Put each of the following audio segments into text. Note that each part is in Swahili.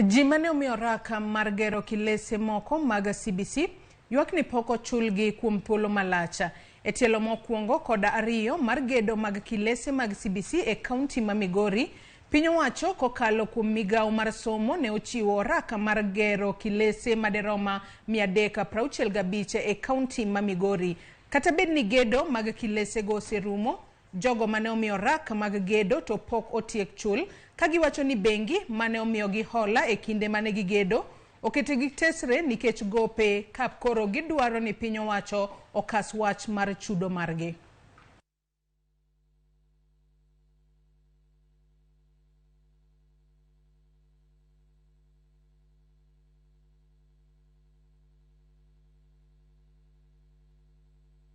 Ji mane omiyo oraka mar gero kilese moko mag CBC ywak ni pok ochulgi kuom thuolo malach. E tielo mokwongo koda ariyo mar gedo mag kilese mag CBC e kaunti ma Migori, piny owacho kokalo kuom migawo mar somo ne ochiwo oraka mar gero kilese maderoma 365 e kaunti ma Migori. Kata bed ni gedo mag kilesego oserumo, jogo mane omiyo oraka mag gedo to pok otiek chul, ka giwacho ni bengi mane omiyogi hola e kinde mane gigedo oketegi tesre nikech gope ka koro gidwaro ni piny owacho okas wach mar chudo margi.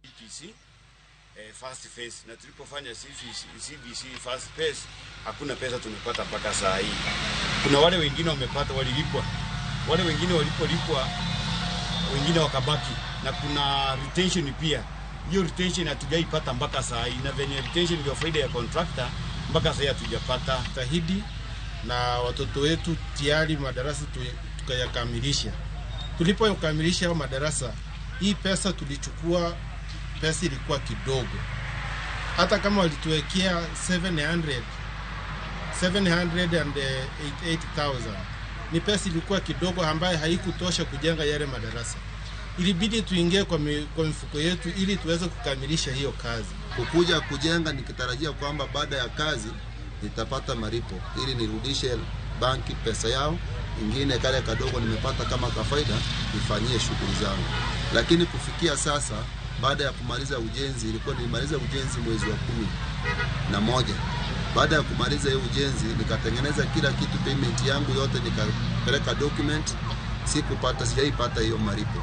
CBC first phase, na tulipofanya CBC first phase hakuna pesa tumepata mpaka saa hii. Kuna wale wengine wamepata, walilipwa, wale wengine walipolipwa wengine wakabaki, na kuna retention pia. Hiyo retention hatujaipata mpaka saa hii, na venye retention ndio faida ya contractor mpaka saa hii hatujapata. Tahidi na watoto wetu tayari madarasa tukayakamilisha. Tulipokamilisha madarasa, hii pesa tulichukua, pesa ilikuwa kidogo. Hata kama walituwekea 788,000, ni pesa ilikuwa kidogo ambayo haikutosha kujenga yale madarasa. Ilibidi tuingie kwa mifuko yetu ili tuweze kukamilisha hiyo kazi. Kukuja kujenga nikitarajia kwamba baada ya kazi nitapata malipo ili nirudishe banki pesa yao, ingine kale kadogo nimepata kama kafaida nifanyie shughuli zangu. Lakini kufikia sasa, baada ya kumaliza ujenzi, ilikuwa nilimaliza ujenzi mwezi wa 11. Baada ya kumaliza hiyo ujenzi nikatengeneza kila kitu, payment yangu yote nikapeleka document, sijaipata hiyo malipo.